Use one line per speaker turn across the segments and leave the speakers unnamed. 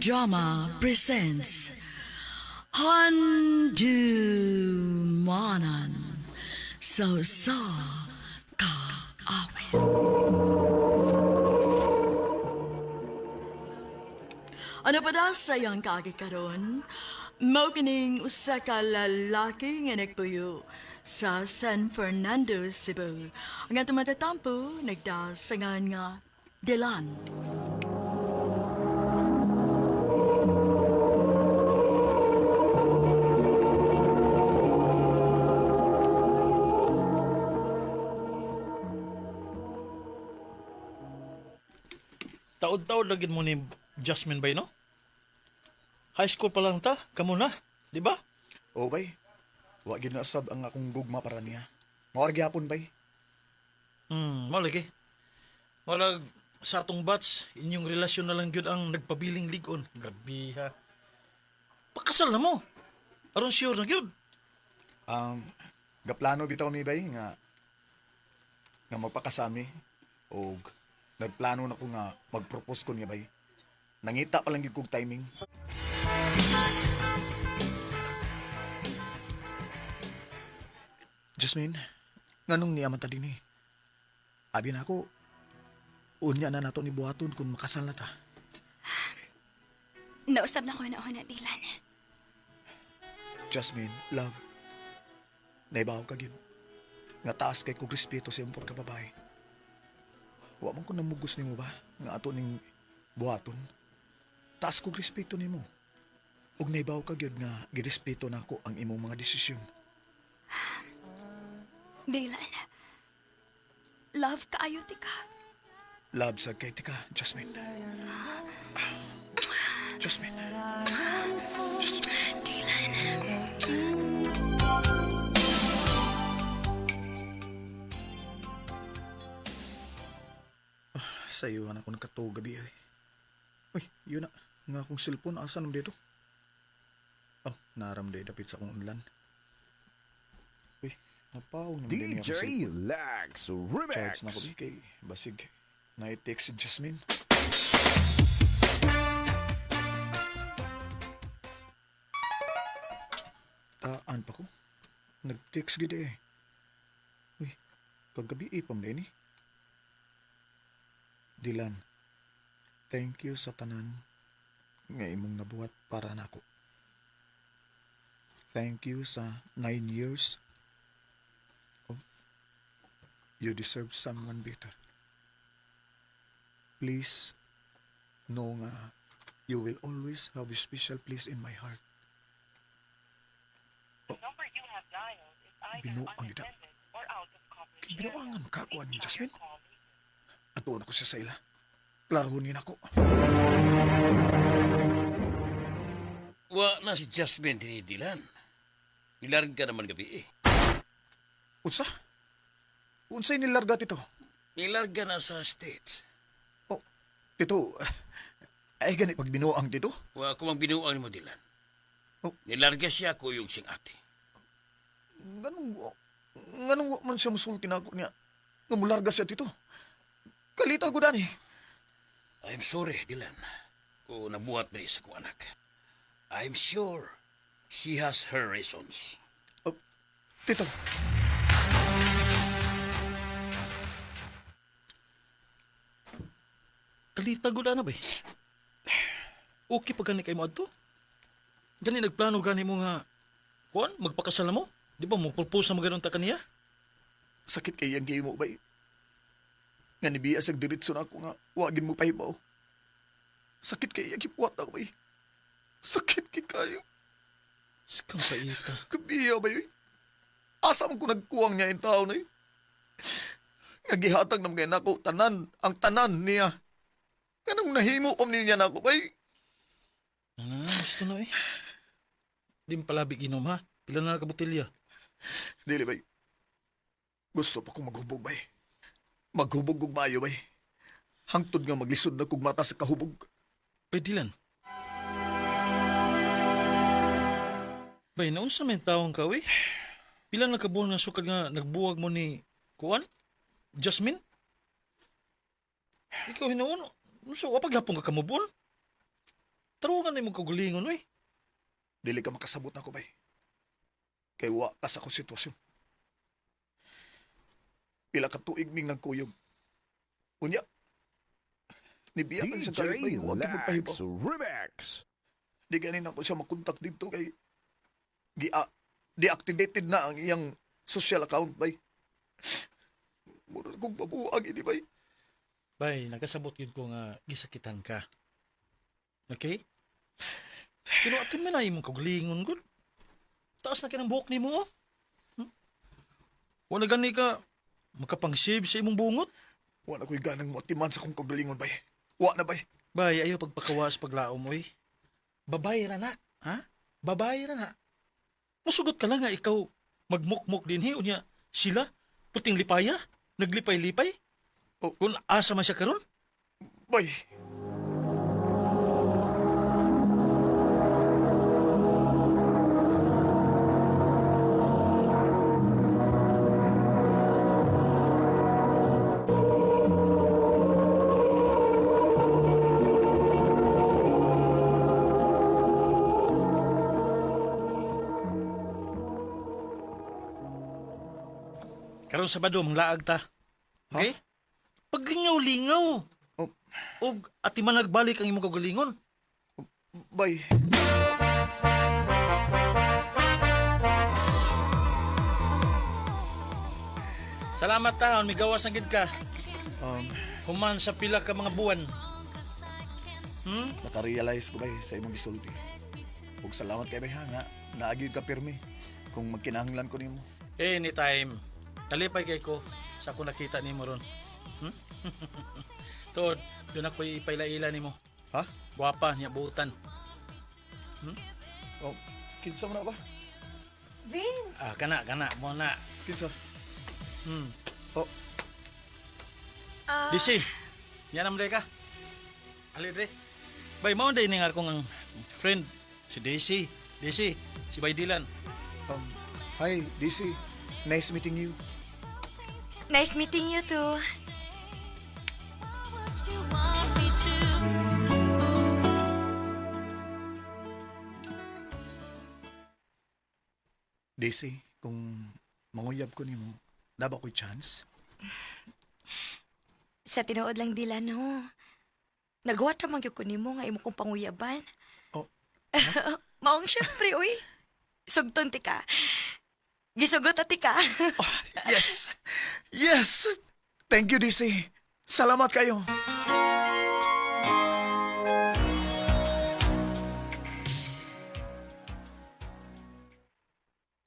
Drama presents Handumanan sa sa kaawit. Ano pa da sa iyang kaagi karon? Mao kining usa ka lalaki nga nagpuyo sa San Fernando, Cebu. Ang atong matatampo nagdasangan nga Dilan.
Taod-taod lagi mo ni Jasmine bay, no? High school pa lang ta, kamo na, di ba?
Oo bay. Wa gid na sab ang akong gugma para niya. Mao ra gyapon bay.
Mao lagi. Walag sa atong batch, inyong relasyon na lang gyud ang nagpabiling ligon. Grabe ha. Pakasal na mo. Aron sure na gyud.
Um, gaplano bitaw mi bay nga nga magpakasami og nagplano na ko nga magpropose ko niya bay. Nangita pa lang gyud kog timing. Jasmine, nganong niya man ta dinhi? Abi na ako, unya na nato ni buhaton kung makasal na ta.
Nausab na ko na ako na, Dylan.
Jasmine, love. Naibaw ka gid. Nga taas kay kog respeto sa imong pagkababae. Wa man ko namugos nimo ba nga ato ning buhaton. Taas kog respeto nimo. Ug naibaw ka gyud nga girespeto nako ang imong mga desisyon.
Dylan, love kaayo ti ka.
Love sa kay tika, Jasmine. Jasmine. Jasmine.
Dylan.
Sayo na ko nakatuog gabi ay. Uy, yun na. Nga akong cellphone asa naman dito? Oh, naram day dapit sa akong unlan. Uy, napaw naman din
DJ
akong cellphone.
Lax Remix.
Charge na ko di kay basig. Na-text si Jasmine. Taan pa ko. Nag-text gid eh. Uy, kagabi eh, pam ni. Dilan, thank you sa tanan nga imong nabuhat para nako. Thank you sa 9 years. Oh, you deserve someone better. Please know nga you will always have a special place in my heart.
The number you have dialed is either
Binuang nila.
unattended or out of coverage area.
Binuangan ka kuan ni
Please try your
Jasmine.
call later.
Ato na ko siya sa ila. Klarohon niya nako.
Wa na si Jasmine dinidilan. Nilarga naman gabi eh.
Unsa? Unsay nilarga tito?
Nilarga na sa States.
Oh, tito, ay gani pag binuang tito.
Wa ko mang binuang nimo Dilan.
Oh.
Nilarga siya kuyog sing ate.
Ganong, nganong wa man siya musulti nako niya. Nga mularga siya tito. Kalita ko dani.
I'm sorry, Dilan. Kung nabuhat ni sa kong anak. I'm sure she has her reasons.
Oh, tito,
Kalita gud ana bay. Okay pa gani kay mo adto. Gani nagplano gani mo nga kuan magpakasal na mo? Di ba mo propose na maganon ta kaniya?
sakit kay ang mo bay. Nga nibiya sa diretso na ako nga wagin mo pahibaw. Sakit kay ang gipuat ako bay. Sakit kay kayo.
Sikang paita.
Kabiya ba yun? Asa man ko nagkuwang niya yung tao na yun? Nga gihatag na mga nako, tanan, ang tanan niya. Kanang nahimo pa niya nako, bay.
Ano na, gusto na eh. Di mo palabi ginom ha. Pila na ka botelya.
Dili, bay. Gusto pa kong maghubog, bay. Maghubog og maayo, bay. Hangtod nga maglisod na kog mata sa kahubog.
Uy, Dylan. Bay, naunsa may taong ka, uy? Pila na kabuan nga sukad nga nagbuwag mo ni Kuan? Jasmine? Ikaw hinuon, unsa wa paghapon ka kamubon? Tarungan na imong kaugalingon, uy.
Dili ka makasabot nako, bay. Kay wa ka sa akong sitwasyon. Pila ka tuig ming nagkuyog. Unya, nibiya man sa
DJ
kalit, bay. Wa gyud magpahibaw.
Lax Remix.
Di ganin ako siya makontak dito kay gi deactivated na ang iyang social account, bay. Mura kong mabuang ini, bay.
Bay, nakasabot yun ko nga gisakitan ka. Okay? Pero atin man na imong kaugalingon gud. Taas na kinang buhok nimo, oh. Wala gani ka makapang-save sa imong bungot.
Wa na ko'y ganang moatiman sa akong kagalingon, bay. Wa na, bay.
Bay, ayaw pagpakawas paglaom, oy. Babay ra na, ha? Babay ra na. Musugot ka lang nga ikaw magmukmok din he, unya sila puting lipaya, naglipay-lipay.
Oh.
Kung asa man siya karon?
Bay.
Karon Sabado manglaag ta. Okay? Paglingaw-lingaw.
Oh.
Og ati man nagbalik ang imong kaugalingon.
Bay.
Salamat taon, migawas na gid ka. Human sa pila ka mga buwan.
Nakarealize ko, bay, sa imong gisulti. Ug salamat kay bay ha nga naagid ka pirmi kung magkinahanglan ko nimo.
Anytime. Talipay kay ko sa ako nakita nimo ron. Tuod, doon ako ipailaila nimo.
Ha?
Guwapa niya buutan.
Oh, kinsa man na ba?
Vince!
Ah, kana kana mo na.
Kinsa? Oh,
Ah,
Disi. Yan ang ka. Ali dre. Bay mao day ning akong ang friend si Daisy. Daisy, si Bay Dylan.
hi, DC. Nice meeting you.
Nice meeting you too.
Daisy, kung manguyab ko nimo, daba ko'y chance?
Sa tinuod lang dila no. Naghuwat ra man gyud ko nimo nga imo kong panguyaban.
Oh.
Maong syempre uy. Sugton ti ka. Gisugot ati ka.
Yes! Yes! Thank you, DC. Salamat kayo.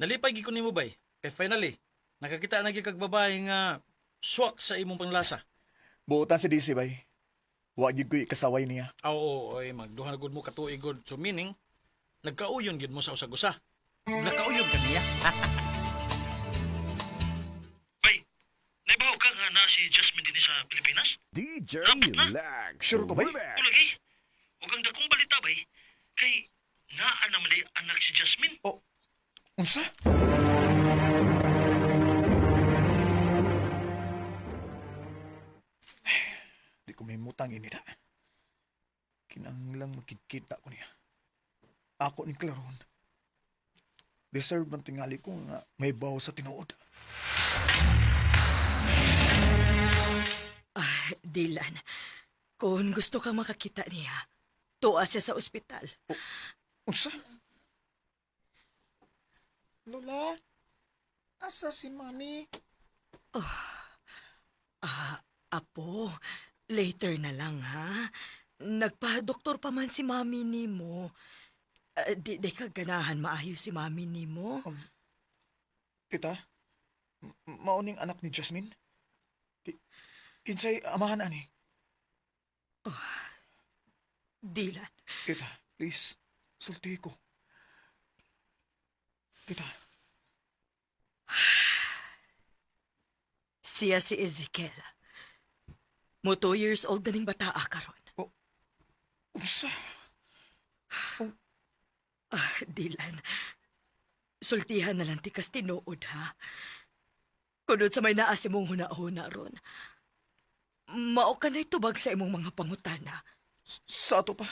Nalipay gid ko nimo bay. Kay finally, nakakita na gyud kag babae nga swak sa imong panglasa.
Buotan si DC, bay. Wa gyud ko'y kasaway niya.
Ah, Oo, oy, magduha na gud mo katuig gud. So meaning, nagkauyon gid mo sa usag-usa. Nakauyon ka niya.
Bay, naibaw ka nga na si Jasmine din sa Pilipinas?
DJ Lax
Sure ka ba?
Remix.
Ulagi, huwag ang dakong balita, bay. Kay naa naman day anak si Jasmine.
Oh, unsa? Di ko mahimutang ini na. Kinahanglang makikita ko niya. Ako ni Claron. Deserve man tingali ko nga may bawo sa tinuod.
Ah, Dylan, kung gusto kang makakita niya, tuwa siya sa ospital.
Unsa?
Lola, asa si Mami?
Ah, apo, later na lang ha. Nagpa-doktor pa man si mami nimo. Ah, di ka ganahan maayo si mami nimo.
Tita, mauning anak ni Jasmine? Kinsay amahan ani?
Dylan,
Tita, please, sulti ko. Tita,
siya si Ezekiel. Mo 2 years old na ning bataa karon.
unsa?
Ah, Dylan, sultihan na lang tikas tinuod ha. Kunod sa may naasi mong huna-huna ron. Mao ka na'y tubag sa imong mga pangutana.
Sa ato pa.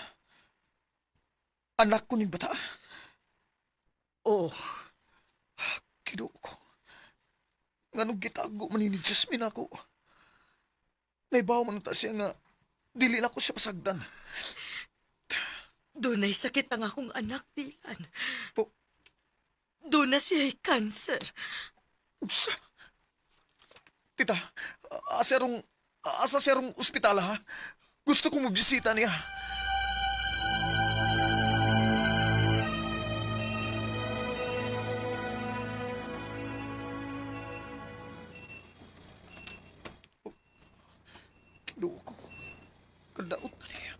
Anak ko ning bata.
Oo.
Kinuo ko. Nganong gitago man ni Jasmine ako. Naibaw man ta siya nga dili na ko siya pasagdan.
Dunay sakit ang akong anak, Dylan.
Po-
Doon na siya'y cancer.
Unsa? Tita, asa rong asa siya rong ospital ha? Gusto kong mabisita niya. Kinuo ko. Kadaot na niya.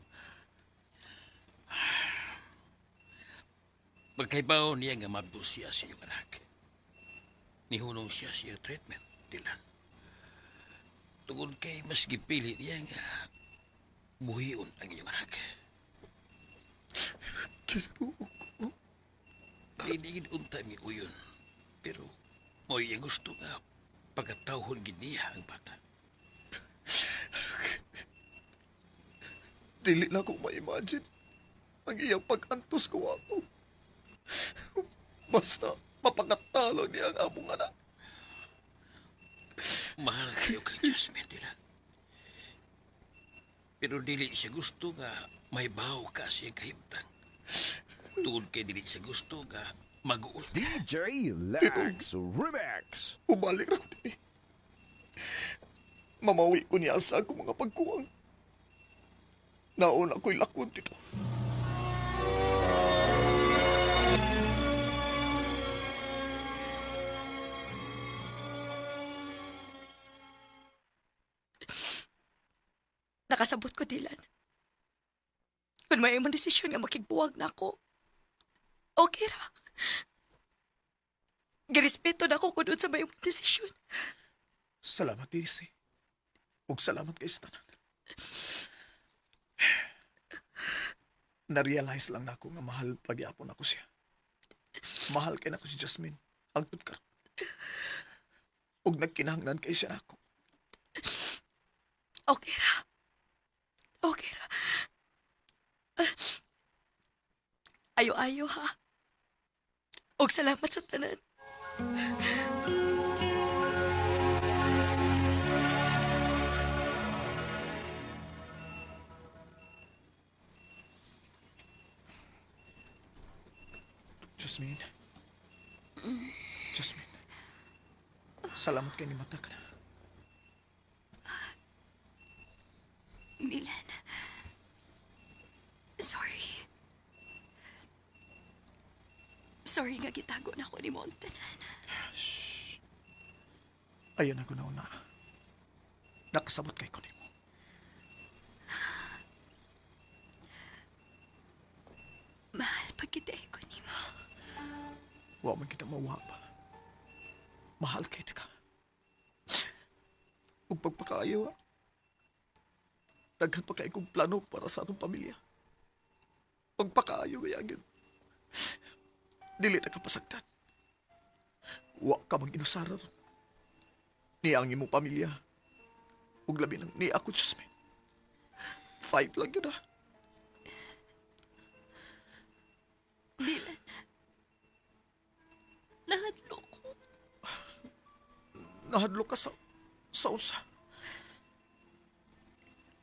Pagkaibaw niya nga mabusya sa iyong anak. Nihunong siya sa iyong treatment, Dylan. Tungod kay mas gipili niya nga buhion ang iyong anak.
Kinuo ko.
Dili gid unta mi uyon. Pero mo'y iyang gusto nga pagkatawhon gid niya ang bata.
Dili na ko ma-imagine ang iyang pag-antos ko ako. Basta mapakatalo niya ang among anak.
Mahal kayo kang Jasmine, Dylan. Pero dili siya gusto nga may baw ka sa iyang kahimtang. Tungod kay dili siya gusto nga mag-uol ka.
DJ Lex Remix.
Bumalik na ko din eh. Mamawi ko niya sa akong mga pagkuwang. Nauna ko'y lakon, tito.
Nakasabot ko, Dylan. Kung may imong desisyon nga makigbuwag na ako, okay ra. Girespeto na ako kung sa may imong desisyon.
Salamat, Daisy. Ug salamat kay tanan. Na-realize lang nako nga mahal pagyapon ako siya. Mahal kay nako si Jasmine. Ang karon. Ug nagkinahanglan kay siya nako.
Okay ra. Okay ra. Ah. Ayo-ayo ha. Og salamat sa tanan.
Jasmine. Jasmine. Salamat kay ni mata ka na.
Dylan. Sorry. Sorry nga gitago na ko ni mo ang tanan.
Ayun ako na una. Nakasabot kay ko nimo.
Mahal pag kita ko nimo.
Wa man kita mawala pa. Mahal kay ka. Ug pagpakaayo ha. Daghan pa kay kong plano para sa atong pamilya. Pagpakaayo gayagin. Dili ta ka pasagdan. Wa ka mang inusara ron. Niya ang imong pamilya. Ug labi nang ni ako, Jasmine. Fight lang yun ah.
Dylan. Nahadlo ko.
Nahadlok ka sa usa.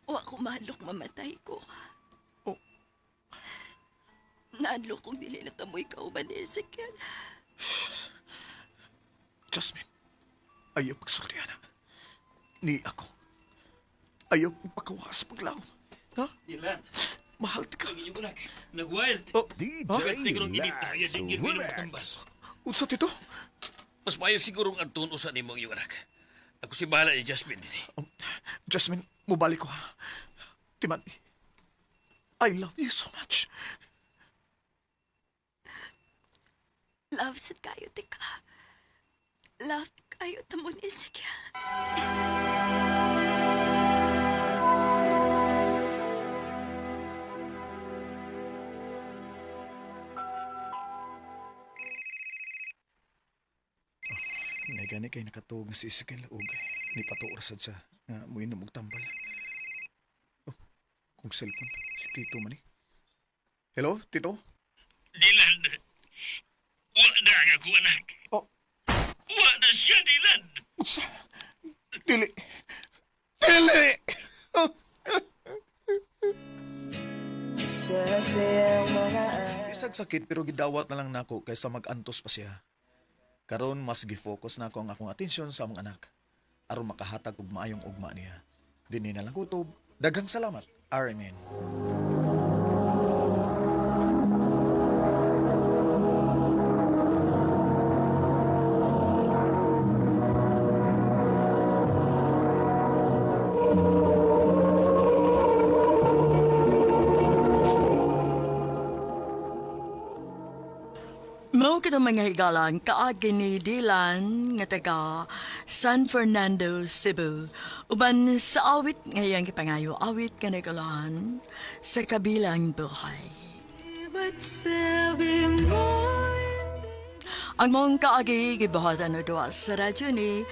Wa ko mahadlok mamatay ko.
Oh.
Nahadlok kong dili na tamoy kauban ni Ezekiel.
Jasmine, ayaw pagsultihan na. Ni ako. Ayaw pagkawas paglaom. Ha?
Dylan,
Mahal ti ka.
ang inyong anak, nag-wild.
Oh,
DJ
Swerte ko nung init tayo,
Lex
di gyud minum matambal.
Remix.
Unsa tito?
Mas maayo sigurong adtuon usa nimo ang iyong anak. Ako si bahala ni Jasmine dinhi.
Jasmine, mubalik ko ha. Timan, I love you so much.
Love sad kayo, tika. Love kayo tamo ni Ezekiel.
Nay gani kay nakatuog na si Ezekiel og nipatuor sad siya nga muinom og tambal. Oh, kung cellphone, si Tito man eh. Hello, Tito?
ang akong anak.
Oh.
Wa na siya, Dylan.
Unsa? Dili. Dili! Isag sakit pero gidawat na lang nako kaysa mag-antos pa siya. Karon mas gifocus nako ang akong atensyon sa among anak aron makahatag og maayong ugma niya. Dinhi na lang kutob. Daghang salamat. RMN.
Mao kitong mga higalan kaagi ni Dylan nga taga San Fernando, Cebu. Uban sa awit ngayang gipangayo awit kanagulahan sa kabilang buhay. Ang mong kaagi gibuhatan o duwa sa radyo ni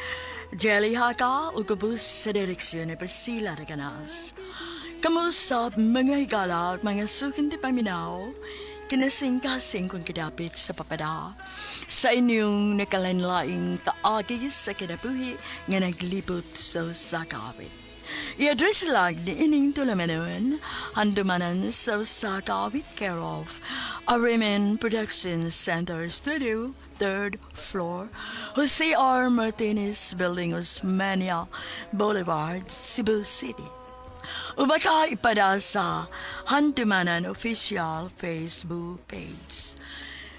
Jelly Haka ug ubos sa direksyon ni Priscilla Reganas. Kamusta mga higala at mga sukin di paminaw, kinasing-kasing kong kidapit sa papada sa inyong nakalanlaing kaagi sa kinabuhi nga naglibot sa usa ka awit. I-address lang ni ining tulamanon, handumanan sa usa ka awit care of Arimen Production Center Studio, third floor, Jose R. Martinez Building, Osmania Boulevard, Cebu City. O baka ipada sa Handumanan Official Facebook page.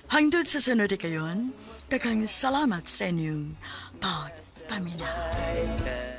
Hangtod sa sunod kayon, daghang salamat sa inyong pagpaminaw.